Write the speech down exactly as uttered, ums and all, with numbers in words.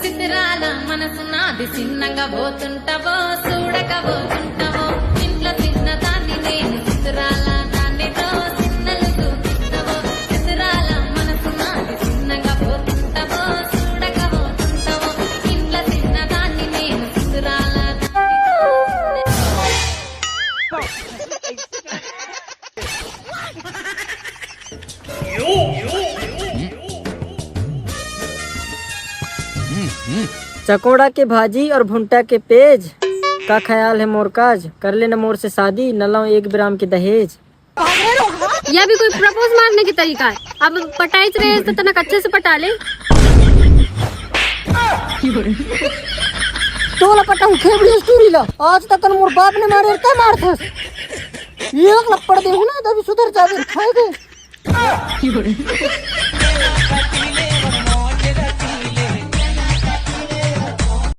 చిత్రాల మనసు నాది, చిన్నగా పోతుంటావో, చూడక పోతుంటావో, ఇంట్లో చిన్న దాన్ని నేను. చిత్రాల దాన్ని దో, చిన్నలు చూపిస్తావో. చిత్రాల మనసు నాది, చిన్నగా పోతుంటావో, చూడక పోతుంటావో, ఇంట్లో చిన్న దాన్ని నేను. చిత్రాల దాన్ని దో, चकोड़ा के भाजी और भुंटा के पेज। का ख्याल है मोर काज, कर लेना मोर से शादी, न लाऊं एक ग्राम के दहेज। यह भी कोई प्रपोज मारने की तरीका है? अब पटाई रहे तो तनक अच्छे से पटा ले। तोला पटाऊ खेबड़ी स्टोरी ला, आज तक मोर बाप ने मारे का मार था। एक लप्पड़ दे ना तभी सुधर जावे खाए गए।